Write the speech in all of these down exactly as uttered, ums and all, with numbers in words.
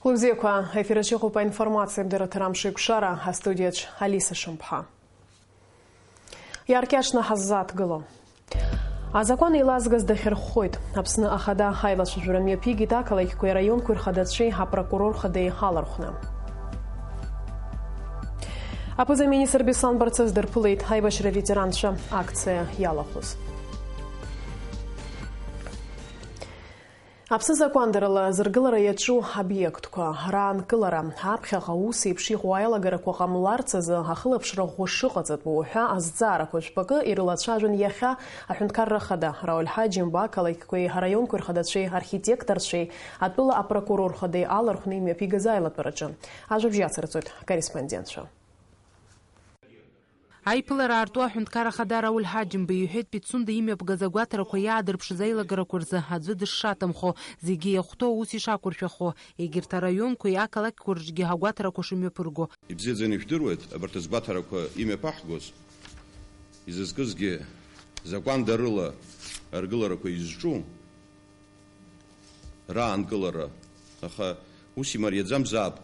Лыбзиақәа, ефир аҿы иҟоуп аинформациа дырраҭара амш еиқәшара, астудиаҿ Алиса Шамԥҳа. Иааркьаҿны ҳаззааҭгыло. Азакәан еилазгаз дахьырхәхоит. Аԥсны Ахада аилацәажәара мҩаԥигеит ақалақьқәеи араионқәеи рхадацәеи апрокурор хадеи алархәны. Аԥыза-министр Беслан Барцыц дырԥылеит аибашьра ветеранцәа акциа иалахәыз. Аԥсы закәандарала зыргылара иаҿу обиектқәа раанкылара, аԥхьаҟа ус еиԥш иҟоу аилагарақәа ҟамларц азы ахылаԥшра ӷәӷәа шыҟаҵатәу ҳәа азҵаарақәа жәпакы ирылацәажәон иахьа аҳәынҭқарра хада Рауль Ҳаџьымба ақалақьқәеи араионқәеи рхадацәеи архитекторцәеи атәыла апрокурор хадеи алархәны имҩаԥигаз аилатәараҿы. Ажәабжь иацырҵоит акорреспондентцәа. Аиԥылара аарту аҳәынҭқар ахада Рауль Ҳаџьымба иҳәеит, Пицунда имҩаԥгаз агәаҭарақәа иаадырԥшыз аилагарақәа рзы аӡәы дышшаҭамхо, зегьы иахәҭоу аус ишақәыршәахо, егьырҭ араионқәеи ақалақьқәа рҿгьы агәаҭарақәа шымҩаԥырго. Ибзиаӡаны ижәдыруеит, абарҭ азгәаҭарақәа имҩаԥаҳгоз, изызкызгьы закәандарыла аргыларақәа изҿу, раанкылара, аха ус имариаӡамзаап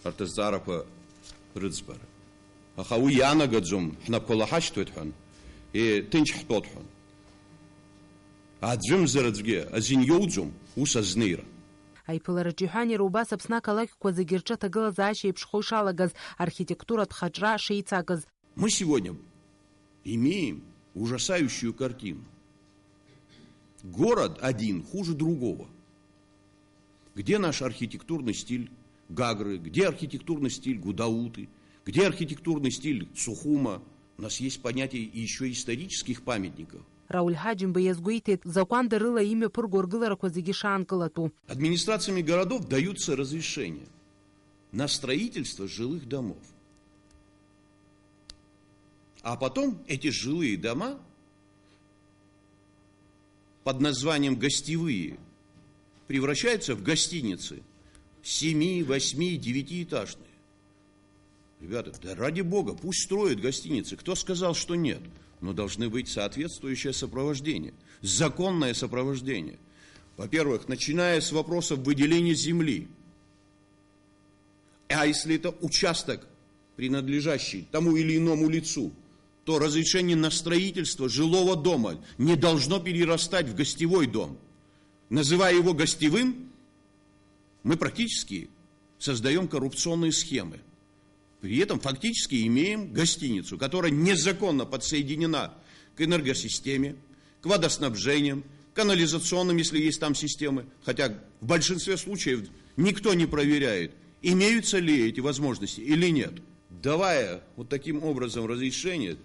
арҭ азҵаарақәа рыӡбара. Аха уи иаанагаӡом, ҳнапқәа лаҳашьҭуеит ҳәан, е, ҭынч ҳтәоит ҳәан. Аӡәымзар аӡәгьы азин иоуӡом ус азнеира. Аиԥылараҿы иҳәан, иара убас Аԥсны ақалақьқәа зегьы рҿы аҭагылазаашьа еиԥш хо ишалагаз, архитектуратә хаҿра шеицакыз. Мы сегодня имеем ужасающую картину. Город один хуже другого. Где наш архитектурный стиль Гагры? Где архитектурный стиль Гудауты? Где архитектурный стиль Сухума? У нас есть понятие ещё исторических памятников. Рауль Ҳаџьымба иазгәеиҭеит, закәандарыла имҩаԥырго аргыларақәа зегьы шаанкылатәу. Администрациями городов даются разрешения на строительство жилых домов. А потом эти жилые дома под названием «гостевые» превращаются в гостиницы семи, восьми, девятиэтажные. Ребята, да ради бога, пусть строят гостиницы. Кто сказал, что нет? Но должны быть соответствующее сопровождение, законное сопровождение. Во-первых, начиная с вопросов выделения земли. А если это участок, принадлежащий тому или иному лицу, то разрешение на строительство жилого дома не должно перерастать в гостевой дом. Называя его гостевым, мы практически создаём коррупционные схемы. При этом фактически имеем гостиницу, которая незаконно подсоединена к энергосистеме, к водоснабжениям, канализационным, если есть там системы, хотя в большинстве случаев никто не проверяет, имеются ли эти возможности или нет. Давая вот таким образом разрешение,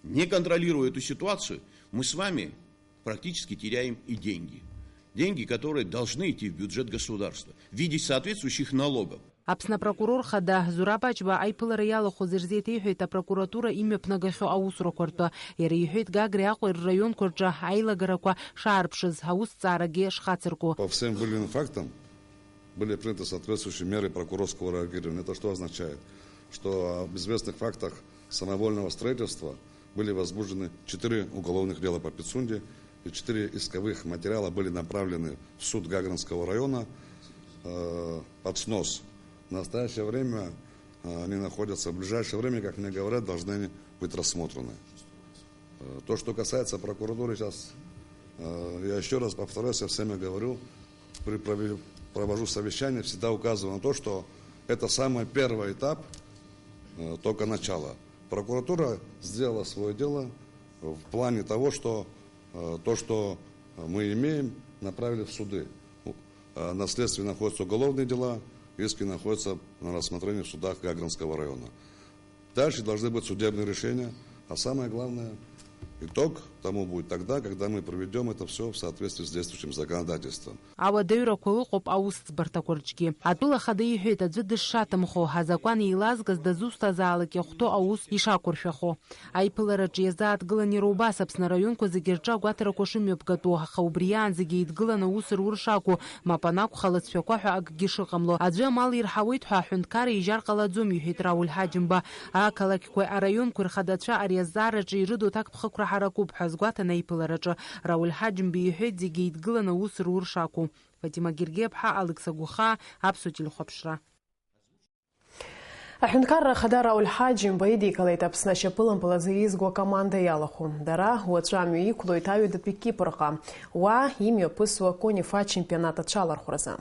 не контролируя эту ситуацию, мы с вами практически теряем и деньги. Деньги, которые должны идти в бюджет государства в виде соответствующих налогов. Аԥсны апрокурор хада Зураб Аџьба аиԥылара иалахәыз ирзеиҭеиҳәеит апрокуратура имҩаԥнагахьоу аусурақәа ртәы. Иара иҳәеит, Гагреи Аҟәеи рраионқәа рҿы аилагарақәа шаарԥшыз, аусҭҵаарагьы шхацырку. По всем выявленным фактам были приняты соответствующие меры прокурорского реагирования. Это что означает? Что об известных фактах самовольного строительства были возбуждены четыре уголовных дела по Пицунде, и четыре исковых материала были направлены в суд Гагринского района, э, под снос. В настоящее время, э, они находятся, в ближайшее время, как мне говорят, должны они быть рассмотрены. Э, то, что касается прокуратуры, сейчас, э, я ещё раз повторюсь, со всеми говорю, при прове-, провожу совещание, всегда указываю на то, что это самый первый этап, э, только начало. Прокуратура сделала своё дело в плане того, что, э, то, что мы имеем, направили в суды. У-, э, на следствии находятся уголовные дела, иски находятся на рассмотрении в судах Гагринского района. Дальше должны быть судебные решения, а самое главное, итог тому будет тогда, когда мы проведём это всё в соответствии с действующим законодательством. Ауадаҩрақәа ыҟоуп аусӡбарҭақәа рҿгьы. Атәыла ахада иҳәеит, аӡәы дышшаҭамхо, азакәан еилазгаз дызусҭазаалак иахәҭоу аус ишақәыршәахо. Аиԥылараҿы иазааҭгылан иара убас Аԥсны араионқәа зегьы рҿы агәаҭарақәа шымҩаԥгатәу, аха убри иаанӡагьы еидгылан аус рур шакәу, мап анакәха, лыҵшәақәа ҳәа акгьы шыҟамло. Аӡәы амал ирҳауеит ҳәа аҳәынҭқарра еижьар ҟалаӡом, иҳәеит Рауль Ҳаџьымба. Ақалақьқәеи араионқәеи рхадацәа ари азҵаараҿы ирыду аҭакԥхықәра ҳаракуп ҳәа Азгәаҭан аиԥылараҿы Рауль Ҳаџьымба иҳәеит зегьы еидгыланы аус рур шакәу. Фатима Гергеԥҳа, Алекса Гәахаа, Аԥсуа телехәаԥшра. Аҳәынҭқарра Ахада Рауль Ҳаџьымба идикылеит Аԥсны ашьапылампыл азы еизго акоманда иалахәу. Дара уаҵәы амҩа иқәлоит аҩадатәи Кипрҟа, уа имҩаԥысуа Конифа ачемпионат ацәалархәразы.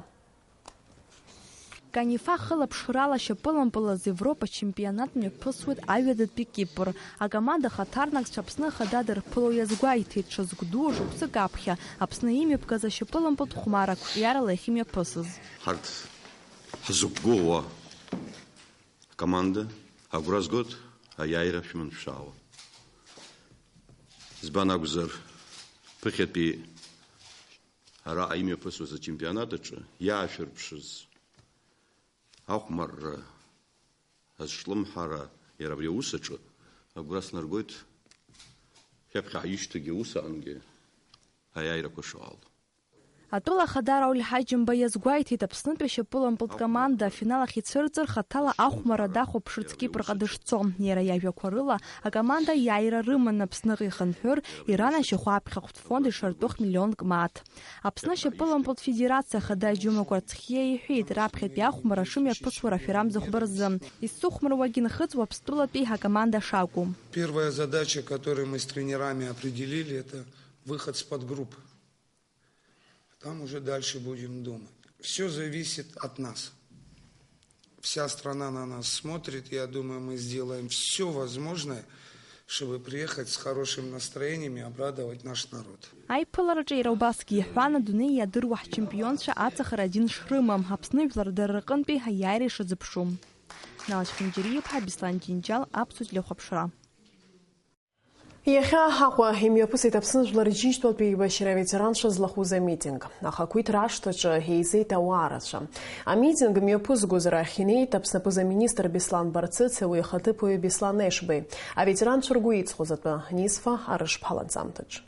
Конифа хылаԥшрала ашьапылампыл азы Европа ачемпионат мҩаԥысуеит аҩадатәи Кипр. Акоманда ахаҭарнакцәа Аԥсны Ахада дырԥыло иазгәеиҭеит, ҽазкәдуу шықәсык аԥхьа Аԥсны имҩаԥгаз ашьапылампылтә хәмарра қәҿиарала иахьымҩаԥысыз. Ҳарҭ ҳзықәгәыӷуа акоманда, агәра згоит аиааира шәыман шәшаауа. Избан акәзар, ԥыхьатәи араҟа имҩаԥысуаз ачемпионат аҿы иаашәырԥшыз ахәмарра, азҿлымҳара, иара абри аус аҿы агәра снаргоит, шәаԥхьа ишьҭагьы ус аҟынгьы аиааирақәа шыҟало. Атәыла ахада Рауль Ҳаџьымба иазгәеиҭеит, Аԥснытәи ашьапылампылтә команда афинал ахь ицәырҵыр, хаҭала ахәмарра дахәаԥшырц Кипрҟа дышцо. Иара иажәақәа рыла, акоманда аиааира рыман Аԥсныҟа ихынҳәыр, Иран ашьахәаԥхьахәтә фонд ишартәых миллионк мааҭ. Аԥсны ашьапылампылтә федерациа ахада Џьума Кәарцхиа иҳәеит, раԥхьатәи ахәмарра шымҩаԥысуа рашәарамза хәба рзы. Изцыхәмаруагьы нхыҵуа Аԥстәылатәи акоманда шакәу. Первая задача, которую мы с тренерами определили, это выход с подгрупп. Там уже дальше будем думать. Всё зависит от нас. Вся страна на нас смотрит. Я думаю, мы сделаем всё возможное, чтобы приехать с хорошим настроением и обрадовать наш народ. Аиԥылараҿы иара убасгьы иҳәан, адунеи иадыруа ҳчемпионцәа аҵахара адин шрымам, Аԥсны жәлар дара рҟынтәи аиааира ишазыԥшу. Нала Чхинџьариа-иԥҳа, Беслан Џьынџьал, Аԥсуа телехәаԥшра. Иахьа Аҟәа имҩаԥысит Аԥсны Жәлар Џьынџьтәылатәи еибашьра аветеранцәа злахәыз амитинг. Ахақәиҭра ашҭаҿы еизеит ауаа рацәа. Амитинг мҩаԥызгоз рахь инеит Аԥсны аԥыза-министр Беслан Барцыци уи ихаҭыԥуаҩ Беслан Ешбеи. Аветеранцәа ргәы иҵхоз атәы Нисфа Арышԥҳа ланҵамҭаҿ.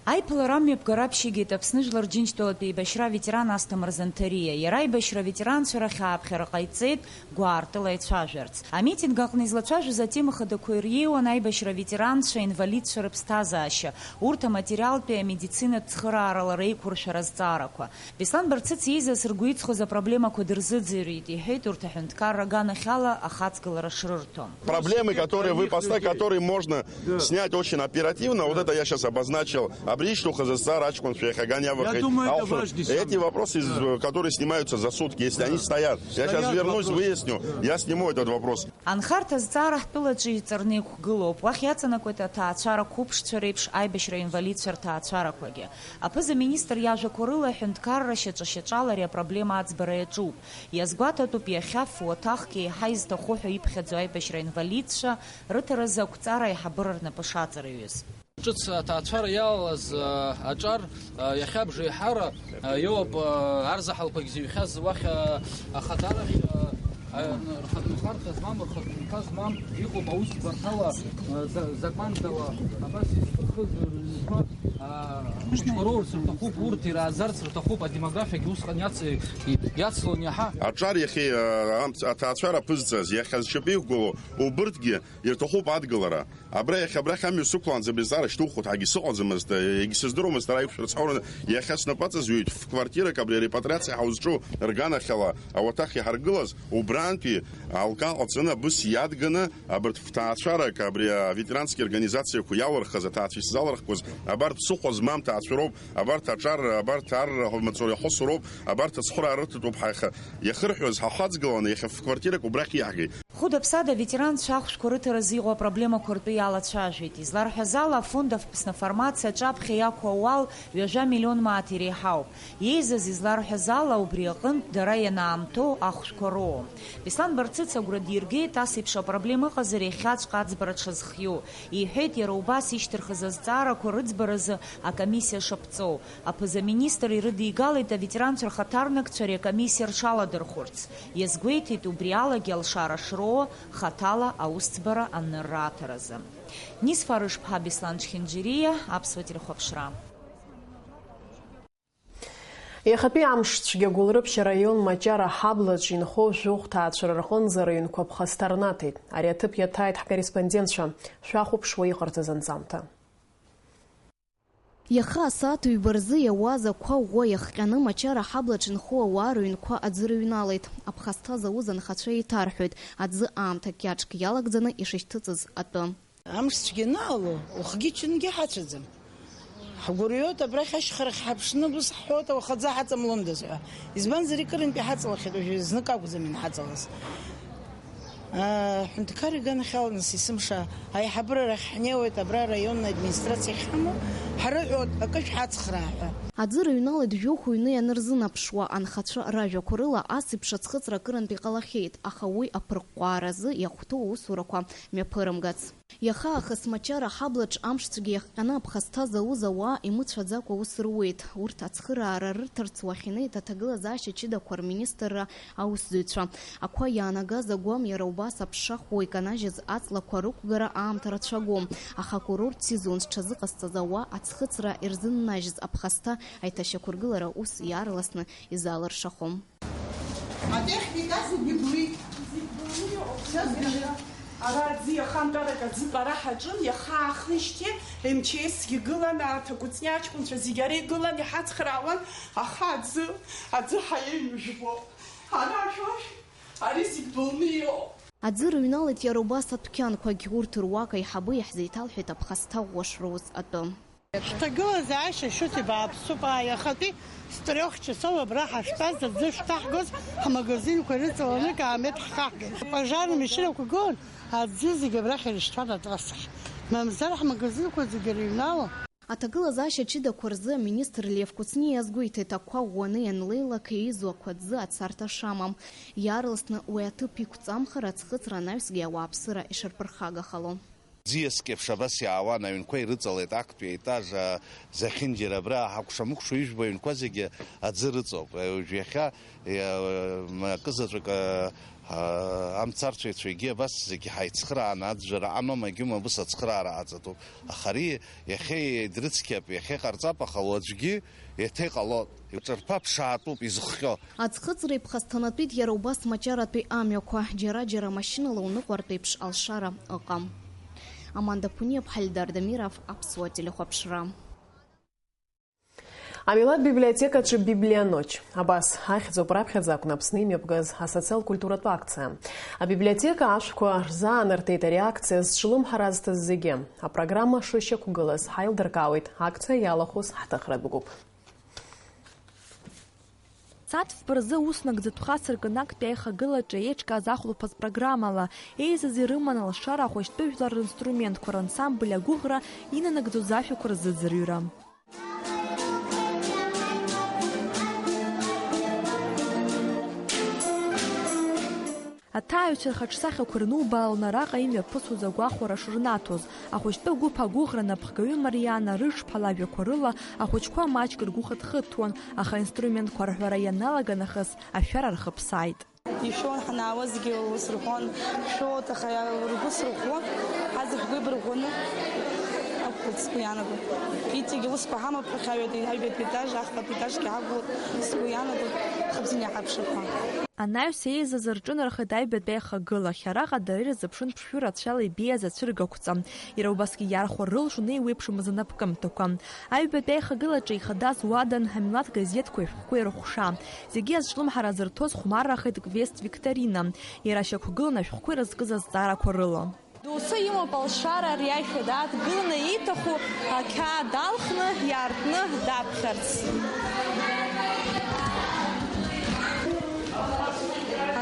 Аиԥылара амҩаԥгара аԥшьигеит Аԥсны Жәлар Џьынџьтәылатәи еибашьра аветеран Асҭамыр Занҭариа. Иара аибашьра аветеранцәа рахь ааԥхьара ҟаиҵеит, гәаарҭыла ицәажәарц. Амитинг аҟны излацәажәоз атемахадақәа иреиуан аибашьра аветеранцәа, инвалидцәа рыԥсҭазаашьа, урҭ аматериалтәи, амедицинатә цхыраарала реиқәыршәара азҵаарақәа. Беслан Барцыц иеизаз ргәы иҵхоз апроблемақәа дырзыӡырҩит, иҳәеит, урҭ аҳәынҭқарра аганахьала ахаҵгылара шрырҭо. Проблемы, которые вы поставили, которые можно снять очень оперативно, вот это я сейчас обозначил, абри ишьҭухыз азҵаара аҷкәынцәа иахьаган иавахеит. Я думаю, это важный самый. Эти вопросы, которые снимаются за сутки, если они стоят, я сейчас вернусь, выясню, я сниму этот вопрос. Анхарҭа азҵаара ҳтәылаҿы иҵарны иқәгылоуп. Уахь иаҵанакуеит аҭаацәара қәыԥшцәа реиԥш аибашьра инвалидцәа рҭаацәарақәагьы. Аԥыза-министр иажәақәа рыла, аҳәынҭқарра шьаҿа-шьаҿалара апроблема аӡбара иаҿуп. Иазгәаҭатәуп иахьа фуаҭахк еиҳа изҭаху ҳәа иԥхьаӡо аибашьра инвалидцәа рыҭаразы ақәҵара аиҳабыра рнапы шаҵараҩыз. Ҿыц аҭаацәара иалалаз, а, аҿар, а, иахьа абжеиҳара, а, иоуп, а, арзаҳалқәагь зыҩхьаз уахь, а, ахаҭарахь, а, а, рхатә нхарҭа змам, рхатә нхарҭа змам иҟоуп аусӡбарҭала, а, за-, закәандала абас изҭахыз рыҩнқәа, а, ахәыҷқәа роурц рҭахуп, урҭ ираазарц рҭахуп, адемографиагьы усҟан иац-, и-, иацлон иаҳа. Аҿар иахьа, а, амц-, аҭаацәара аԥызҵаз, иахьа зшьапы иқәгылоу убырҭгьы ирҭахуп адгылара. Абра иахьа абрахь амҩа сықәлаанӡа абри азҵаара шьҭухуеит ҳәагьы сыҟаӡамызт, егьсыздыруамызт ара иқәшәырцҳауаны. Иахьа снапы аҵазҩуеит ф-квартирак абри арепатриациа ҳаузҿу рганахьала ауаҭах иҳаргылаз, убрантәи алкан ҟаҵаны абыс иадганы абарҭ фҭаацәарак абри аветерански организациақәа иалырхыз аҭаацәа исзалырхқәаз абарҭ ԥсыхәа змам ҭаацәароуп, абарҭ аҿар, абарҭ ар маҵура иахысроуп, абарҭ ацхыраара рыҭатәуп ҳа иахьа иахырҳәоз ҳа ҳаҵгыланы иахьа ф-квартирак убрахь иаҳгеит. Хәыда-ԥсада аветеранцәа ахәшәқәа рыҭаразы иҟоу апроблемақәа ртәы иалацәажәеит. Изларҳәаз ала, афонд аԥсны аформациа аҿаԥхьа иақәу ауал ҩажәа миллион мааҭ иреиҳауп. Иеизаз, изларҳәаз ала, убри аҟынтә дара ианаамҭоу ахәшәқәа роуам. Беслан Барцыц агәра диргеит, ас еиԥш апроблема ыҟазар, иахьаҵәҟьа аӡбара дшазхиоу. Иҳәеит, иара убас ишьҭырхыз азҵаарақәа рыӡбаразы акомиссиа шаԥҵоу. Аԥыза-министр ирыдигалеит аветеранцәа рхаҭарнакцәа ари акомиссиа рҽаладырхәырц. Иазгәеиҭеит убри алагьы алшара шроуа хаҭала аусӡбара анырра аҭаразы. Нисфа Арышԥҳа, Беслан Чхинџьириа, Аԥсуа телехәаԥшра. Иахьатәи амш цәгьа Гәылрыԥшь араион Маҷара ҳаблаҿ инхо жәохә ҭаацәара рҟынӡа рыҩнқәа ԥхасҭа рнаҭеит. Ари аҭыԥ иаҭааит ҳкорреспондентцәа. Шәахәаԥшуа иҟарҵаз анҵамҭа. Иаха асааҭ ҩба рзы иауаз ақәа ӷәӷәа иахҟьаны Маҷара ҳаблаҿ инхо ауаа рыҩнқәа аӡы рыҩналеит. Аԥхасҭа зауз анхацәа еиҭарҳәоит, аӡы аамҭа кьаҿк иалагӡаны ишышьҭыҵыз атәы. Амш цәгьа анаало, ухгьы-чынгьы ҳацәаӡам. Ҳгәырҩоит абрахь ашьхарахь ҳаԥшны, ус ҳҳәоит, ауаха аӡы ҳаҵамлондаз ҳәа. Избанзар, икырынтә иҳаҵалахьеит, уажәы знык акәӡам ианҳаҵалаз. Аҳәынҭқар иганахьала нас есымша аиҳабыра рахь ҳнеиуеит, абра араионна администрациа ахьҳамоу, ҳрыҳәоит, акы шәҳацхраа ҳәа. Аӡы рыҩналеит жәохә ҩны ианырзынаԥшуа, анхацәа ражәақәа рыла, ас еиԥш аӡхыҵра акырынтә иҟалахьеит, аха уи аԥырҟәҟәааразы иахәҭоу аусурақәа мҩаԥырымгац. Иаха аахыс Маҷара ҳаблаҿ амшцәгьа иахҟьаны аԥхасҭа зауз ауаа имыцәаӡакәа аус руеит. Урҭ ацхыраара рырҭарц уахь инеит аҭагылазаашьа ҷыдақәа рминистрра аусзуҩцәа. Ақәа иаанагаз агәам иара убас аԥша хәы иканажьыз аҵлақәа рықәгара аамҭа рацәагом, аха акурорттә сезон зҽазыҟазҵаз ауаа аӡхыҵра ирзыннажьыз аԥхасҭа аиҭашьақәыргылара ус иаарласны изаалыршахом. Атехника зегьы блит. Ара аӡы иаха нтәарак аӡы ҟара ҳаҿын, иаха аахижьҭеи М Ч С-гьы гылан, аҭакәыцни аҷкәынцәа зегьы ара игылан, иҳацхраауан, аха аӡы, аӡы ҳаиаҩны жәбо. Ара ашәоушәа, ари зегь былны иҟоуп. Аӡы рыҩналеит иара убас адәқьанқәагь, урҭ руак аиҳабы иаҳзеиҭалҳәеит аԥхасҭа ӷәӷәа шроуз атәы. Шәҭагылазаашьа шьоуҭ ибааԥсуп, ааи, иахатәи с трёх часов абра ҳаштәаз аӡы шҭаҳгоз ҳмагазинқәа ирыҵаланы каамеҭ ҳхаҳгеит. Апожарни машьынақәа гылан, аӡы зегьы абрахь ирышьҭуан атрассахь. Мамзар ҳмагазинқәа зегьы рыҩналон. Аҭагылазаашьа ҷыдақәа рзы аминистр Лев Кәыҵниа иазгәеиҭеит, ақәа ӷәӷәаны ианлеилак еизо ақәа аӡы ацарҭа шамам. Иаарласны уи аҭыԥ иқәҵамхар, аӡхыҵра анаҩсгьы ауааԥсыра ишарԥырхагахало. Ӡиаск еиԥш абас иаауан, аҩнқәа ирыҵалеит, актәи аетаж, а, зехьынџьара абра ҳакәша-мыкәша ижәбо аҩнқәа зегьы аӡы рыҵоуп. Уажә иахьа, иа-, м-, акызаҵәык, а, а, амцарцәаҩцәа егьи абас зегьы ҳаицхрааны аӡәӡәара амам, агьума абыс ацхраара ҟаҵатәуп. Аха ари иахьа дрыцқьап, иахьа иҟарҵап, аха уаҵәгьы еиҭа иҟалоит. Иҿырԥа ԥшаатәуп изыхҟьо. Аӡхыҵра иԥхасҭанатәит иара убас Маҷаратәи амҩақәа, џьара-џьара машьынала уныҟәартә еиԥш алшара ыҟам. Аманда Ԥуниаԥҳа, Ельдар Дамиров, Аԥсуа телехәаԥшра. Амилаҭ библиотекаҿы Библианоч. Абас ахьӡуп раԥхьаӡа акәны Аԥсны имҩаԥгаз асоциал-культуратә акциа. Абиблиотека ашәқәа рзаанартит ари акциа зҿлымҳара азҭаз зегьы. Апрограмма шышьақәгылаз ҳаилдыркаауеит акциа иалахәыз ҳҭыхратә гәыԥ. Сааҭ фба рзы ус нагӡатәха сыркын актәи аихагылаҿы еиҿкааз ахәылԥаз программала, еизаз ирыман алшара ахәыҷтәы жәлар ринструментқәа рансамбль агәыӷра инанагӡоз ашәақәа рзыӡырҩра. Аҭааҩцәа рхаҿсахьақәа рнубаалон араҟа имҩаԥысуаз агәахәара шырнаҭоз. Ахәыҷтәы агәыԥ агәыӷра анапхгаҩы Мариана рыҽԥала ажәақәа рыла ахәыҷқәа маҷк ргәы хыҭхыҭуан, аха аинструментқәа рҳәара ианалага нахыс ашәара рхыԥсааит. Ишәон, ҳанаауазгьы ус рҳәон, шәоот, аха ргәы сырӷәӷәон, ҳазегь ҳгәы еибарӷәӷәаны ақәхеит, сгәы иаанагон. Иҵегьы усқәа ҳамаԥхьаҩ, аҩбатәи етаж, ахԥатәи етажгьы ҳақәлоит, сгәы иаанагон, ҳабзианы иҳарԥшып ҳәа. Анаҩс еизаз рҿынархеит аҩбатәи аихагылахь. Араҟа дара ирзыԥшын ԥшшәы рацәала ибеиаз ацәыргақәҵа. Иара убасгьы иархәар рылшон еиуеиԥшымыз анапкымҭақәа. Аҩбатәи аихагылаҿы ихадаз уадан, ҳамилаҭ газеҭқәеи ашәҟәқәеи рыхәша. Зегьы азҿлымҳара зырҭоз хәмаррахеит квест-викторина. Иара шьақәгылан ашәҟәқәа ирызкыз азҵаарақәа рыла. Доусы имоуп алшара ари ашәа дадгыланы ииҭаху ақьаад алхны иаартны даԥхьарц.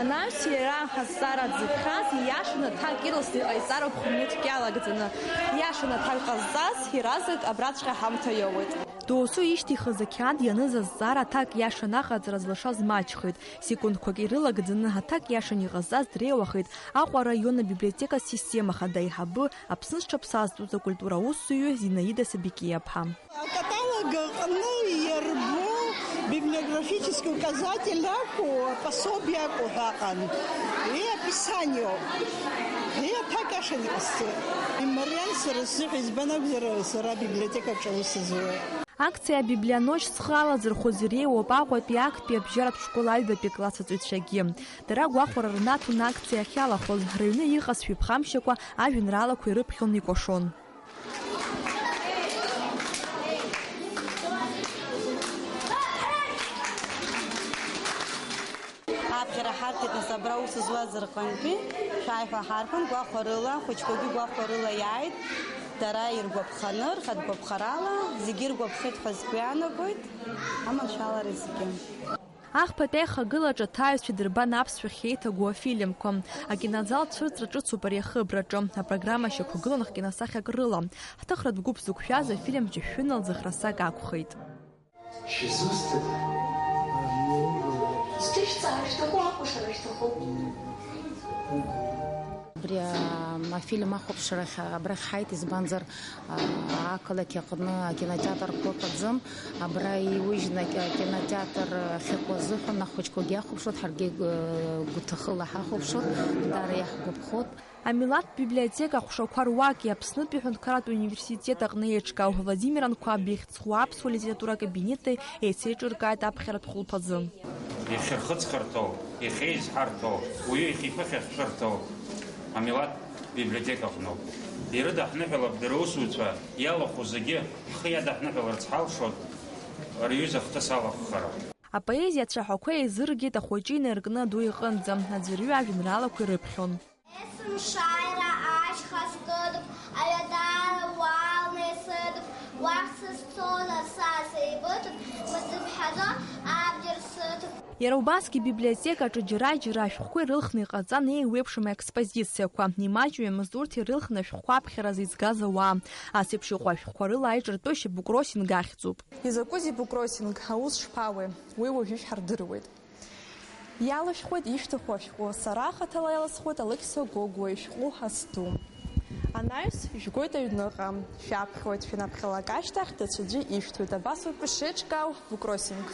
Анаҩс иара азҵаара дзыԥхьаз ииашаны аҭак ирласны иҟаиҵароуп хәмуҭк иалагӡаны. Ииашаны аҭак ҟазҵаз иаразнак абраҵәҟьа ҳамҭа иоуеит. Доусы ишьҭихыз ақьаад ианыз азҵаара аҭак иашан аҟаҵара злашаз маҷхеит. Секундқәак ирылагӡаны аҭак иашан иҟазҵаз дреиуахеит Аҟәа араион абиблиотека асистема ахада аиҳабы, Аԥсны зҽаԥсазтәыз акультура аусзуҩы Зинаида Сабикиаԥҳа. Акаталог аҟны иарбоу библиографический указатель акәу, апособие акәу ҳәа аҟан. И описание. И аҭак иашан иҟасҵеит. Имариан сара сзыҳәа, избан акәзар, сара абиблиотекаҿы аус азуеит. Акциа Библианочь зхы алазырхәыз иреиуоуп Аҟәатәи актәи абжьаратә школ аҩбатәи акласс аҵаҩцәагьы. Дара гәахәара рнаҭон акциа ахьалахәыз, рыҩны иҟаз шәиԥхамшьакәа ажәеинраалақәа ирыԥхьон, икәашон. Аԥхьара ҳарҭеит, нас абра аус зуаз рҟынтәи шәааи ҳәа ҳарҳәон, гәахәарыла, ахәыҷқәагьы гәахәарыла иааит, дара иргәаԥханы, рхатә гәаԥхарала, зегьы иргәаԥхеит ҳәа сгәы иаанагоит, аманшәалара зегьы. Ахԥатәи аихагылаҿы аҭааҩцәа идырбан аԥсшәахь еиҭагоу афильмқәа. Акиноазал цәырҵра ҿыцуп ари ахыбраҿы. Апрограмма шьақәгылан ҳкиносахьак рыла. Ҳҭыхратә гәыԥ зықәшәаз афильм ҷышәшәына лзыӷрасак акәхеит. Шәызусҭада? Сҭышәҵаара шәҭаху, акәашара шәҭаху? Абри, а, афильм ахәаԥшрахь абрахь ҳаит, избанзар, а, ақалақь аҟны акинотеатрқәа ыҟаӡам. Абра иужьны аки-, акинотеатр ахьыҟоу азыҳәан ахәыҷқәагьы иахәаԥшуеит, ҳаргьы, э, гәҭахыла ҳахәаԥшуеит, даара иаҳгәаԥхоит. Амилаҭтә библиотека аҟәшақәа руаки Аԥснытәи аҳәынҭқарратә университет аҟны еиҿкаау Владимир Анқәаб ихьӡ зху аԥсуа литература акабинети еицеиҿыркааит аԥхьаратә хәылԥазы. Иахьырхыҵхырҭоу, иахьеизҳарҭоу, уаҩы ихы-иԥыхьа ахьшәырҭоу амилаҭтә библиотекаҟноуп. Ирыдаҳныҳәалап дара аусуцәа, иалахәу зегьы ҳхы иадаҳныҳәаларц ҳалшоит, рҩыза хҭыс алахәхара. Апоезиа ацәаҳәақәа еизыргеит ахәыҷы инаркны аду иҟынӡа, аӡәырҩы ажәеинраалақәа ирыԥхьон. Есымшааира ашьха скыдуп, аҩадара уалны исыдуп, уахь сызцоз са сеибыҭоуп, мыцымҳәаӡо абџьар сыҭоуп. Иара убасгьы абиблиотекаҿы џьара-џьара ашәҟәқәа ирылхны иҟаҵан еиуеиԥшым аекспозициақәа, имаҷҩымызт урҭ ирылхны ашәҟәқәа аԥхьаразы изгаз ауаа. Ас еиԥш иҟоу ашәҟәқәа рыла аиҿартәышьа Букросинг ахьӡуп. Изакәызеи Букросинг, аус шԥауеи? Уи уажәы шәҳардыруеит. Иалышәхуеит ишәҭаху ашәҟәы, сара хаҭала иалысхуеит Алықьса Гогәуа ишәҟәы Асту. Анаҩс, шәгоит аҩныҟа, шәаԥхьоит, шәанаԥхьалак ашьҭахь даҽаӡәы ишәҭоит, абас ауп ишеиҿкаау Букросинг.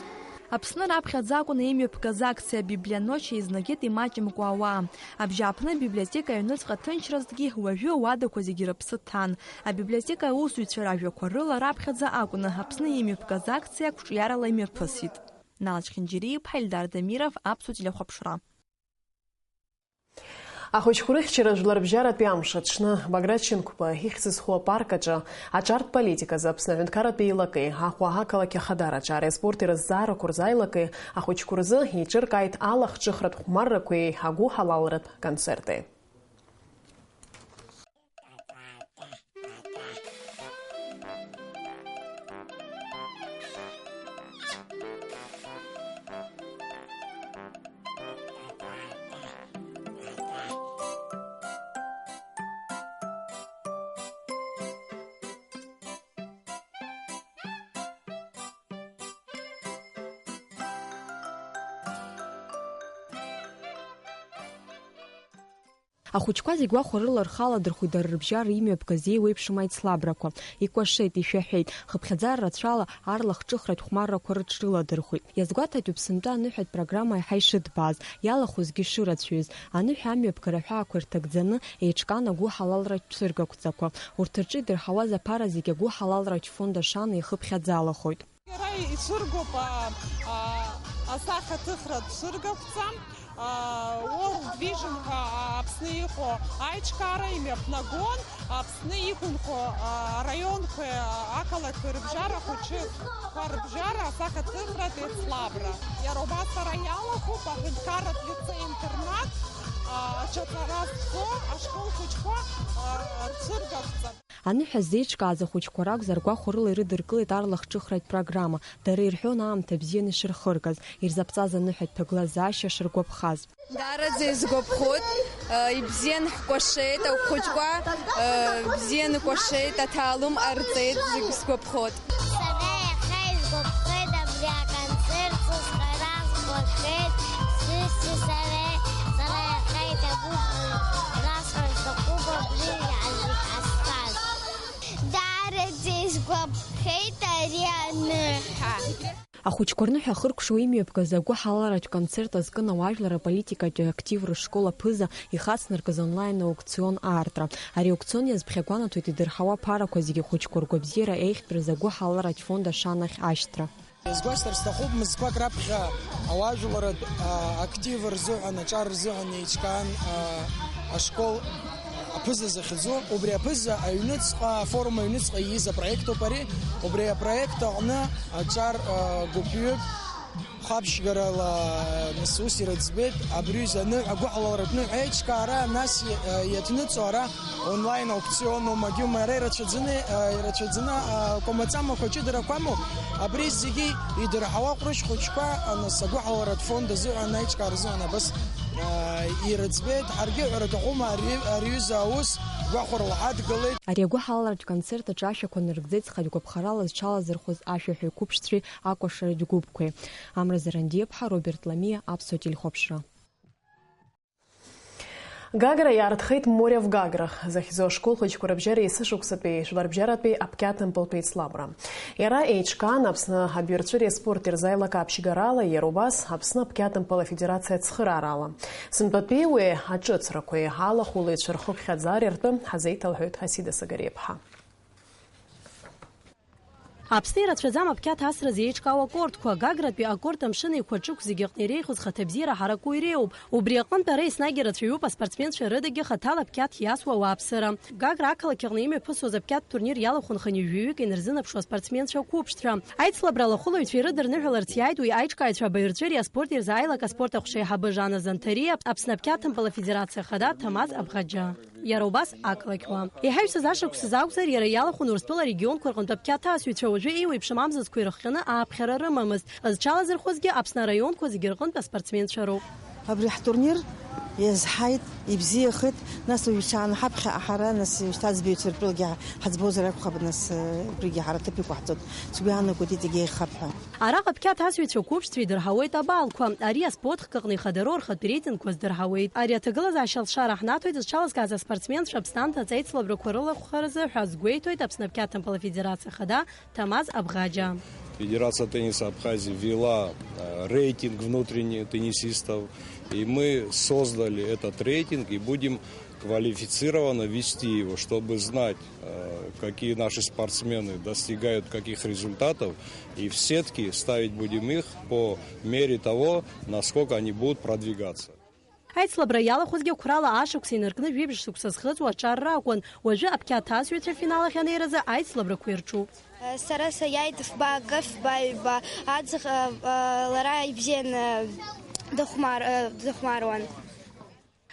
Аԥсны раԥхьаӡа акәын еимҩаԥгаз акциа Библианочь еизнагеит имаҷымкәа ауаа. Абжьааԥны абиблиотека аҩныҵҟа ҭынчразҭгьы уажәы ауадақәа зегьы рыԥсы ҭан. Абиблиотека аусзуҩцәа ражәақәа рыла раԥхьаӡа акәны Аԥсны еимҩаԥгаз акциа қәҿиарала имҩаԥысит. Нал Чхинджириа-иԥҳа, Ельдар Дамиров, Аԥсуа телехәаԥшра. Ахәыҷқәа рыхьчара жәларбжьаратәи амш аҽны Баграт Шьынқәба ихьӡ зху апарк аҿы аҿартә политиказы Аԥсны аҳәынҭқарратә еилакеи Аҟәа ақалақь ахадараҿы ари аспорт ирызҵаарақәа рзы аилакеи ахәыҷқәа рзы еиҿыркааит алахҿыхратә хәмаррақәеи агәыҳалалратә концерти. Ахәыҷқәа зегь гәахәарыла рхы аладырхәит дара рыбжьара имҩаԥгаз еиуеиԥшым аицлабрақәа. Икәашеит, ишәаҳәеит, хыԥхьаӡара рацәала арлахҿыхратә хәмаррақәа рыҽрыладырхәит. Иазгәаҭатәуп сынтәа аныҳәатә программа еиҳа ишыҭбааз, иалахәызгьы шырацәаҩыз. Аныҳәа амҩаԥгара аҳәаақәа ирҭагӡаны еиҿкаан агәыҳалалратә цәыргақәҵақәа. Урҭ рҿы идырҳауаз аԥара зегьы агәыҳалалратә фонд Ашана ихыԥхьаӡалахоит. Иара ицәыргоуп, а, а, асахьаҭыхратә цәыргақәҵа, а, World Vision ҳәа, а, Аԥсны иҟоу аиҿкаара имҩаԥнагон, Аԥсны иқәынхо, а, араионқәеи, а, ақалақьқәеи рыбжьара ахәыҷқәа рыбжьара асахьаҭыхратә еицлабра. Иара убас ара иалахәуп аҳәынҭқарратә лицеи-интернат, а, аҿаҵара зцо ашкол хәыҷқәа, а, рцәыргақәҵа. Аныҳәа ззеиҿкааз ахәыҷқәа ракәзар, гәахәарыла ирыдыркылеит арлахҿыхратә программа. Дара ирҳәон аамҭа бзианы ишырхыргаз, ирзаԥҵаз аныҳәатә ҭагылазаашьа шыргәаԥхаз. Даараӡа исгәаԥхоит, ибзиан ҳкәашеит, ахәыҷқәа, бзиан икәашеит, аҭаалым ҟарҵеит, зегь сгәаԥхоит. Сара иахьа исгәаԥхеит абри аконцерт, сызхара сгәаԥхеит, сҩызцәеи сареи, сара иахьа иҭабуп, расҳәар сҭахуп абри зегь ҟасҵаз. Даараӡа исгәаԥхеит ари аныҳәа. Ахәыҷқәа рныҳәа ахыркәшо имҩаԥгаз агәыҳалалратә концерт азкын ауаажәлар аполитикатәи актив рышкол аԥыза ихацнаркыз онлайн аукцион аартра. Ари аукцион иазԥхьагәанаҭоит идырҳауа аԥарақәа зегьы хәыҷқәа ргәабзиара еиӷьтәра згәыҳалалратә фонд ашанахь ашьҭра. Изгәасҭар сҭахуп, мызқәак раԥхьа ауаажәларратә, а, актив рзыҳәан, аҿар рзыҳәан еиҿкаан, а, ашкол аԥыза захьӡу. Убри аԥыза аҩныҵҟа, афорум аҩныҵҟа ииз апроект ауп ари. Убри апроект аҟны аҿар, а, гәыԥҩык хәаԥшьгарала, нас, ус ирыӡбеит, абри аҩыза аныҳәа, агәыҳалалратә ныҳәа еиҿкаара, нас и-, а, иаҭныҵуа ара онлайн аукцион умагьума, ара ирацәаӡаны, а, ирацәаӡаны, а, кәамаҵамақәа ҷыдарақәа амоуп. Абри зегьы идырҳауа ҟәрышь хәыҷқәа, а, нас, агәыҳалалратә фонд азыҳәан, аиҿкаара азыҳәан абас, а, ирыӡбеит. Ҳаргьы ҳәара аҭахума, ари, ари аҩыза аус гәахәарыла ҳадгылеит. Ари агәыҳалалратә концерт аҿы ашәақәа ныргӡеит зхатә гәаԥхарала зҽалазырхәыз ашәаҳәаҩ қәыԥшцәеи акәашаратә гәыԥқәеи. Амра Зарандиаԥҳа, Роберт Ламиа, Аԥсуа телехәаԥшра. Гагра иаарҭхеит Морев Гаграх захьӡу ашкол хәыҷқәа рыбжьара есышықәсатәи жәларбжьаратәи аԥқьаҭымпылтәи еицлабра. Иара еиҿкаан Аԥсны абҩарҵәыреи аспорти рзы аилак аԥшьгарала, иара убас Аԥсны аԥқьаҭымпыл афедерациа ацхыраарала. Сынтәатәи уи аҿыцрақәеи алахәылаҩцәа рхыԥхьаӡареи ртәы ҳазеиҭалҳәоит Ҳасида Сагариаԥҳа. Аԥсны ирацәаӡам аԥқьаҭ асра зеиҿкаау акортқәа, Гагратәи акорт амшын еиқәаҿықә зегьы аҟны иреиӷьу зхаҭабзиара ҳараку иреиуоуп. Убри аҟынтә ара еснагь ирацәаҩуп аспортсменцәа рыдагьы хаҭала аԥқьаҭ иасуа ауааԥсыра. Гагра ақалақь аҟны имҩаԥысуаз аԥқьаҭ турнир иалахәын хынҩажәаҩык инарзынаԥшуа аспортсменцәа қәыԥшцәа. Аицлабра алахәылаҩцәа ирыдырныҳәаларц иааит уи аиҿкааҩцәа абаҩрҵәыреи аспорти рзы аилак аспорт аҟәша аиҳабы Жана Занҭариа, Аԥсны аԥқьаҭымпыл афедерациа ахада Ҭамаз Абӷаџьа. Иара убас ақалақьуаа. Иҳаҩсыз ашықәсазы акәзар, иара иалахәын Урыстәыла арегионқәа рҟынтә аԥқьаҭ асҩцәа уажәы еиуеиԥшым амзызқәа ирыхҟьаны ааԥхьара рымамызт. Зҽалазырхәызгьы Аԥсны араионқәа зегьы рҟынтә аспортсменцәа роуп. Абри ҳтурнир иазҳаит, ибзиахеит, нас уажәшьҭа ҳаԥхьаҟа ҳара, нас уажәшьҭа аӡбаҩцәа ртәылагьы ҳаӡбозар акәхап, нас, э, убригьы ҳара ҭыԥ иқәаҳҵоит. Сгәы иаанагоит иҵегь еиӷьхап ҳәа. Араҟа аԥқьаҭ асҩцәа қәыԥшцәа идырҳауеит абаалқәа. Ари аспорт хкы аҟны ихадароу рхатә рейтингқәа здырҳауеит. Ари аҭагылазаашьа алшара ҳнаҭоит зҽалазкааз аспортсменцәа Аԥсны анҭыҵ аицлабрақәа рылахәхаразы ҳәа азгәеиҭоит Аԥсны аԥқьаҭымпыл афедерациа ахада Ҭамаз Абӷаџьа. Федерация тенниса Абхазии ввела, э, рейтинг внутренний теннисистов, и мы создали этот рейтинг и будем квалифицированно вести его, чтобы знать, э, какие наши спортсмены достигают каких результатов, и в сетки ставить будем их по мере того, насколько они будут продвигаться. Аицлабра иалахәызгьы қәрала ашықәс инаркны жәибжь шықәса зхыҵуа аҿар ракәын. Уажәы аԥқьаҭ асҩцәа афинал ахь анеиразы аицлабрақәа ирҿуп. Сара саиааит фба, га фба, ҩба, аӡӷ, а, а, лара ибзиан, а, дыхәмар-, а, дыхәмаруан.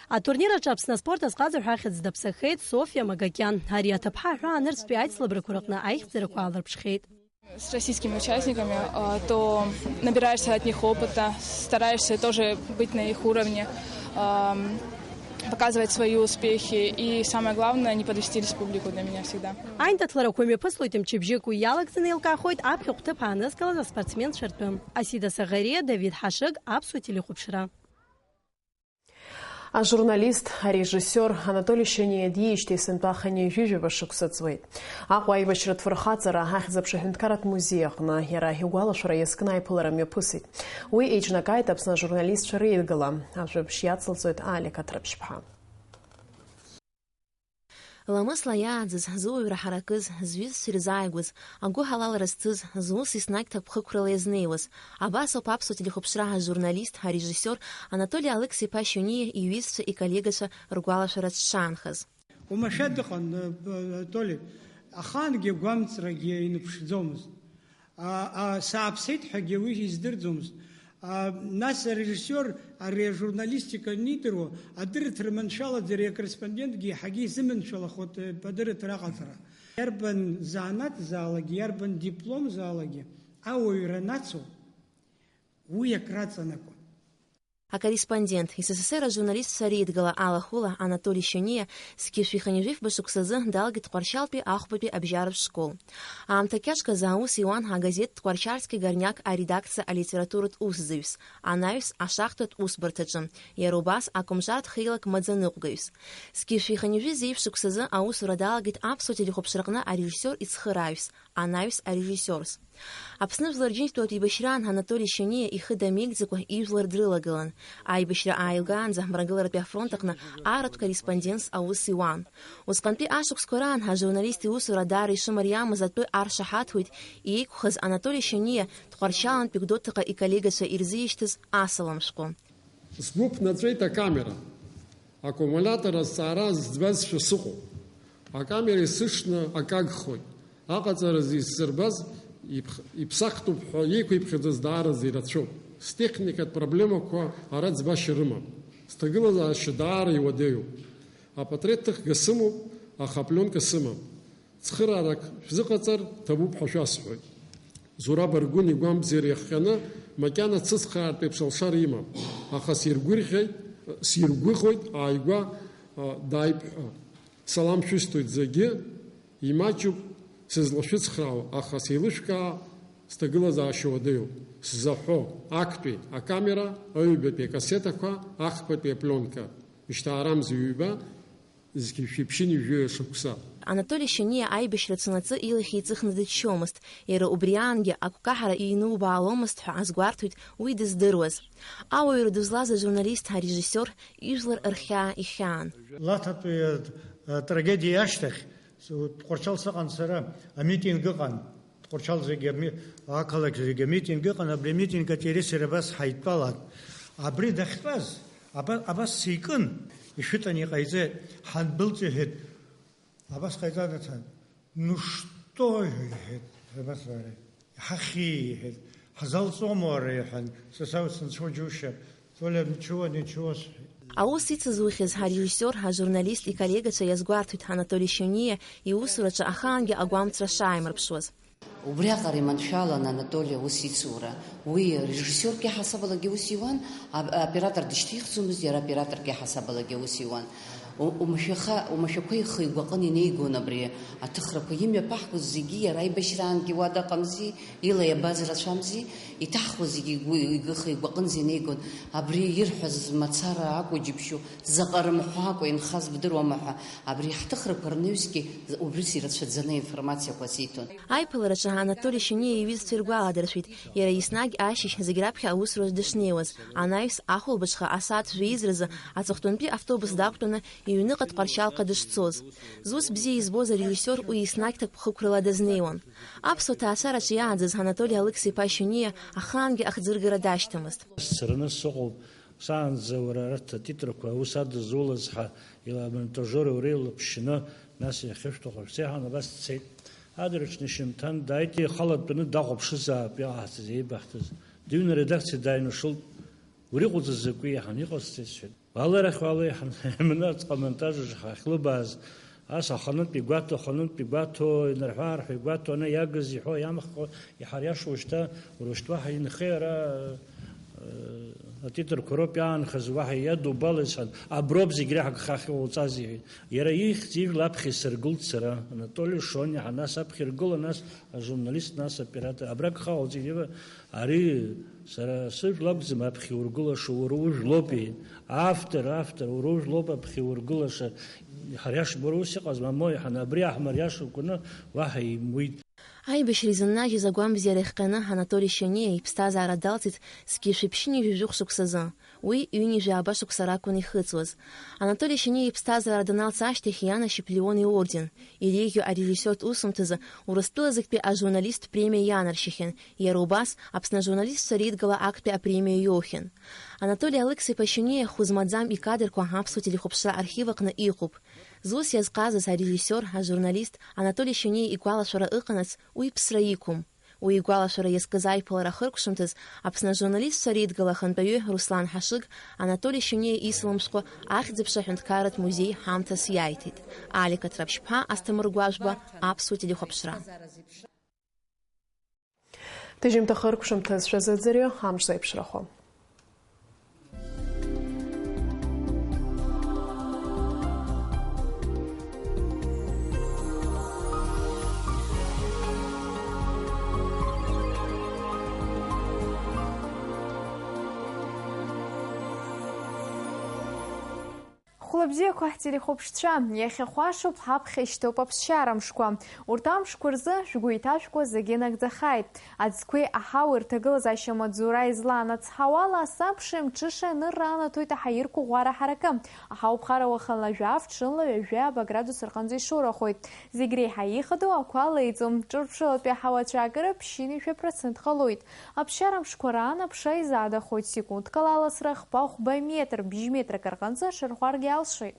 Атурнир аҿы Аԥсны аспорт азҟаза ҳәа ахьӡ даԥсахеит Софиа Магакиан. Ари аҭыԥҳа аҳәаа нырцәтәи аицлабрақәа рыҟны аихьӡарақәа аалырԥшхеит. С российскими участниками, а, то набираешься от них опыта, стараешься тоже быть на их уровне, ам, показывать свои успехи и, самое главное, не подвести республику для меня всегда. Аиндаҭларақәа мҩаԥыслоит мчыбжьык, уи иалагӡаны еилкаахоит аԥхьахә ҭыԥ аанызкылаз аспортсменцәа ртәы. Асида Саӷариа, Давид Ҳашыг, Аԥсуа телехәаԥшра. Ажурналист, арежиссиор Анатоли Шьаниа диижьҭеи сынтәа хынҩажәижәаба шықәса ҵуеит. Аҟәа аибашьратә фырхаҵара ахьӡ-аԥша аҳәынҭқарратә музеи аҟны иара игәалашәара иазкны аиԥылара мҩаԥысит. Уи еиҿнакааит Аԥсны ажурналистцәа реидгыла. Ажәабжь иацылҵоит Алик Аҭрыԥшьԥҳа. Ламысла иааӡаз, зуаҩра ҳаракыз, зҩызцәа ирзааигәаз, агәыҳалалра зцыз, зус еснагь ҭакԥхықәрала иазнеиуаз. Абас ауп аԥсуа телехәаԥшра ажурналист, арежиссиор Анатоли Алықьса-иԥа Шьониа иҩызцәа, иколлегацәа ргәалашәара зҽаанхаз. Уамашәа дыҟан, э, э, Толик. Ахаангьы агәамҵрагьы иныԥшӡомызт. А, а, сааԥсеит ҳәагьы уи издырӡомызт. А, нас арежиссиор ари ажурналистика анидыруа, адырраҭара маншәалаӡар, акорреспондентгьы еиҳагьы изыманшәалахоит, э, адырраҭара аҟаҵара. Иарбан занааҭзаалакгьы, иарбан дипломзаалакгьы ауаҩра анацу, уи акраҵанакуан. Акорреспондент, С С С Р ажурналистцәа реидгыла алахәыла Анатоли Шьониа зқьи жәшәи хынҩажәи фба шықәсазы далгеит Тҟәарчалтәи ахәбатәи абжьаратә школ. Аамҭа кьаҿк азы аус иуан агазеҭ Тҟәарчальски горняк аредакциа алитературатә усзуҩс, анаҩс ашахтатә усбарҭаҿы, иара убас акомҿарҭ хеилак маӡаныҟәгаҩс. Зқьи жәшәи хынҩажәи зеижә шықәсазы аусура далагеит аԥсуа телехәаԥшраҟны арежиссиор ицхырааҩс, анаҩс арежиссиорс. Аԥсны жәлар рџьынџьтәылатә еибашьраан Анатоли Шьаниа ихы дамеигӡакәа ижәлар дрылагылан. Аибашьра ааилгаанӡа Мрагыларатәи афронт аҟны арратә корреспондентс аус иуан. Усҟантәи ашықәсқәа раан ажурналист иусура даара ишымариамыз атәы аршаҳаҭуеит, иеиқәхаз Анатоли Шьаниа Тҟәарчалантәи Гәдоуҭаҟа иколлегацәа ирзишьҭыз асалам шәҟәы. Сгәы ԥнаҵәеит акамера. Аккумулиатор азҵаара зӡбазшәа сыҟоуп. Акамера исышны акы агхоит. Аҟаҵаразы исзырбаз иԥх-, иԥсахтәуп ҳәа иқәиԥхьаӡаз даараӡа ирацәоуп. Стехникатә проблемақәа ара ӡбашьа рымам. Сҭагылазаашьа даара иуадаҩуп. Апатреҭ ҭыхга сымоуп, аха апленка сымам. Цхыраарак шәзыҟаҵар ҭабуп ҳәа шәасҳәоит. Зураб Аргәын игәамбзиара иахҟьаны макьана цыцхраартә еиԥш алшара имам, аха сиргәырӷьеит, сиргәыӷуеит ааигәа, а, дааип ҳәа. Салам шәысҭоит зегьы, имаҷуп сызлашәыцхраауа, аха сеилышәкаа сҭагылазаашьа уадаҩуп. Сзаҳәо актәи акамера, аҩбатәи акассетақәа, ахԥатәи апленка. Ишьҭаарамзи ҩба, зқьи шәиԥшьыни жәаҩа шықәса. Анатоли Шьаниа аибашьра цәанаҵы илахь еиҵыхны дыччомызт, иара убри аангьы агәкаҳара ианубааломызт ҳәа азгәарҭоит уи дыздыруаз. Ауаҩра ду злаз ажурналист, арежиссиор ижәлар рхьаа ихьаан. Лаҭатәи, э, трагедиа ашьҭахь, с-, Тҟәарчал сыҟан сара, амитинг ыҟан. Тҟәарчал зегьы ами-, ақалақь зегьы амитинг ыҟан, абри амитинг аҿы иареи сареи абас ҳаидтәалан. Абри дахьтәаз, аба-, абас сикын, ишәытәан иҟаиҵеит, ҳандәылҵ иҳәеит, абас ҟаиҵан, ну что, иҳәеит, абас ара, иҳахьи, иҳәеит, ҳзалҵуама уара, иҳәан, са сау сынцәоу џьушьа, Толя, ничего, ничего, сҳәеит. Аус ицызухьаз ҳарежиссиор, ҳажурналист иколлегацәа иазгәарҭоит Анатоли Шьаниа иусураҿы ахаангьы агәамҵра шааимырԥшуаз. Убриаҟара иманшәалан Анатоли аус ицура. Уи режиссиортә иаҳасабалагьы аус иуан, а-, аоператор дышьҭихӡомызт, иара аоператорк иаҳасабалагьы аус иуан. У-, умшәаха-, умашәақәа ихы игәаҟын инеигон абри аҭыхрақәа имҩаԥаҳгоз зегьы, иара аибашьраангьы уа дыҟамзи, ила иабаз рацәамзи, иҭаҳхуа зегьы игәы, ихы игәаҟынӡа инеигон. Абри ирҳәаз мацара акәу џьыбшьу, заҟа рымҳәакәа инхаз бдыруама ҳәа, абри ҳҭыхрақәа рнаҩсгьы убрыс ирацәаӡаны аинформациақәа азиҭон. Аиԥылараҿы Анатоли Шьаниа иҩызцәа иргәаладыршәеит, иара еснагь ашьыжь зегь раԥхьа аусураҿ дышнеиуаз, анаҩс ахәылбыҽха асааҭ жәеизразы аҵыхәтәантәи автобус дақәтәаны иҩныҟа Тҟәарчалҟа дышцоз. Зус бзиа избоз арежиссиор уи еснагь ҭакԥхықәрала дазнеиуан. Аԥсуа ҭаацәараҿы иааӡаз Анатоли Алықьса-иԥа Шьаниа ахаангьы ахӡыргара дашьҭамызт. Сцараны сыҟоуп, саанӡа уара арҭ атитрақәа аус адызулаз ҳәа, ила-, амонтажери уреилаԥшьны, нас иахьышәҭаху шәцеи ҳәа абас дцеит. Адырҩаҽны Шьамҭан дааит, ихала дтәаны дахәаԥшызаап иҟаҳҵаз, еибаҳҭаз. Дыҩны аредакциа дааины шылт, уриҟәыҵыз закәи, иаҳан иҟасҵеит, сҳәеит. Уаала арахь, уаала, иаҳан, имнаҵҟа амонтаж аҿы ҳахьлыбааз, ас аханытә игәаҭо, аханытә игәаҭо, инарҳәы-аарҳәы игәаҭо, ана иагыз, иҳәо, иамхкәа, иҳариашо шьҭа, уара ушьҭа уаҳа инхеи ара, э, атитрқәа роуп иаанхаз, уаҳа иадубалаз ҳәа, аброуп зегь реиҳа агха ахьыҟауҵаз, иҳәеит. Иара ихьӡ-ижәла аԥхьа исыргылт сара, Анатоли Шьаниа, нас аԥхьа иргылан, нас ажурналист, нас аоператор, абра агха ҟауҵеит, иҳәа, Ари сара сыжәла акәӡам аԥхьа иургылаша, уара ужәлоуп, иҳәеит. Автор, автор, уара ужәлоуп аԥхьа иургылаша. Ҳариашбара ус иҟаз, мамои, ҳан абри аҳмариашақәаны уаҳа имуит. Аибашьра изыннажьыз агәамбзиара иахҟьаны Анатоли Шьаниа иԥсҭазаара далҵит зқьи шәиԥшьыни жәаҩа шықәсазы. Уи ҩынҩажәи ааба шықәса ракәын ихыҵуаз. Анатоли Шьаниа иԥсҭазаара даналҵ ашьҭахь ианашьап Леон иорден, иреиӷьу арежиссиортә усумҭазы Урыстәыла зегьтәи ажурналисттә премиа иаанаршьахьан, иара убас Аԥсны ажурналистцәа реидгыла актәи апремиа иоухьан. Анатоли Алықьса-иԥа Шьаниа хәы змаӡам икадрқәа аԥсуа телехәаԥшра архив аҟны иҟоуп. Зус иазҟазаз арежиссиор, ажурналист Анатоли Шьаниа игәалашәара ыҟанаҵ уи ԥсра иқәым. Уи игәалашәара иазкыз аиԥылара ахыркәшамҭаз Аԥсны ажурналистцәа реидгыла ахантәаҩы Руслан Ҳашыг Анатоли Шьаниа исалам шәҟәы ахьӡ-аԥша аҳәынҭқарратә музеи ҳамҭас иаиҭеит. Алика Ҭраԥшьԥҳа, Асҭамыр Гәажәба, аԥсуа телехәаԥшра. Ҭыжьымҭа хыркәшамҭаз шәазыӡырҩы, амш зеиԥшрахо. Ла бзиақәа ҳтелехәаԥшцәа, иахьа хәашоуп ҳаԥхьа ишьҭоуп аԥсшьара мшқәа. Урҭ амшқәа рзы шәгәы иҭашәкуа зегьы нагӡахааит. Аӡқәеи аҳауеи рҭагылазаашьа маҵзура излаанацҳауала, асабшеи амҽышеи анырра анаҭоит аҳаирқәа ӷәӷәара ҳаракы. Аҳауԥхара уахынла жәаф, ҽынла ҩажәи ааба градус рҟынӡа ишоурахоит. Зегь реиҳа ихадоу ақәа леиӡом. Ҿырԥшылатәи аҳауа ацәаакыра ԥшьынҩажәа процент ҟалоит. Аԥсшьара мшқәа раан аԥша изаадахоит, секундк ала аласра хԥа-хәба метр, бжь метрак рҟынӡа аҽарӷәӷәаргьы алшоит.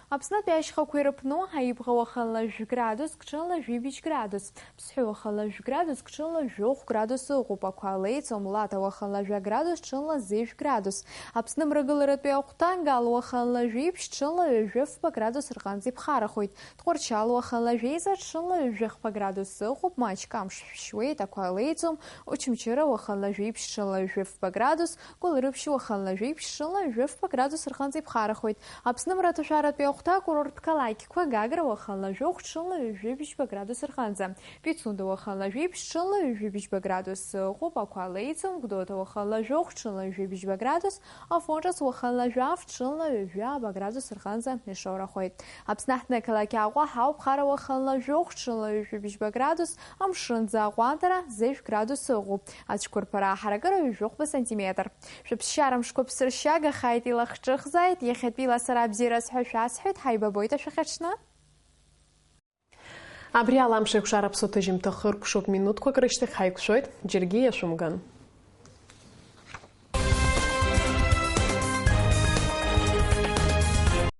Аԥснытәи ашьхақәа ирыԥну, Аибӷа уахынла жәградус, Кҽынла жәибжь градус, Ԥсҳәы уахынла жәградус, Кҽынла жәохә градус ыҟоуп, ақәа леиӡом, Лаҭа уахынла жәа градус, Ҽынла зежә градус. Аԥсны мрагыларатәи ахәҭа, Гал уахынла жәибжь, Ҽынла ҩажәи фба градус рҟынӡа иԥхарахоит, Тҟәарчал уахынла жәеиза, Ҽынла ҩажәи хԥа градус ыҟоуп, маҷк амш шәшьуеит, ақәа леиӡом, Очамчыра уахынла жәибжь, Ҽынла ҩажәи фба градус, Гәылрыԥшь уахынла жәибжь, Ҽынла ҩажәи фба градус рҟынӡа иԥхарахоит. Аԥсны мраҭашәаратәи ахәҭа акурорттә қалақьқәа, Гагра уахынла жәохә, Ҽынла ҩажәи бжьба градус рҟынӡа, Пицунда уахынла жәибжь, Ҽынла ҩажәи бжьба градус ыҟоуп, ақәа леиӡом, Гәдоуҭа уахынла жәохә, Ҽынла ҩажәи бжьба градус, Афон Ҿыц уахынла жәаф, Ҽынла ҩажәи ааба градус рҟынӡа ишоурахоит. Аԥсны аҳҭны ақалақь Аҟәа ҳауп, Хара уахынла жәохә, Ҽынла ҩажәи бжьба градус, амшынӡы аҟәандара зежә градус ыҟоуп. Ацәқәырԥара аҳаракыра ҩажәи хәба сантиметр. Шәыԥсшьара мшқәа ԥсыршьагахааит, илахҿыхзааит, иахьатәиала сара абзиараз ҳәа шәасҳәеит, ҳаибабоит ашәахьаҽны. Абри ала амш еиқәшара аԥсуа ҭыжьымҭа хыркәшоуп, минуҭқәак рышьҭахь ҳаиқәшәоит, џьаргьы иашәымган.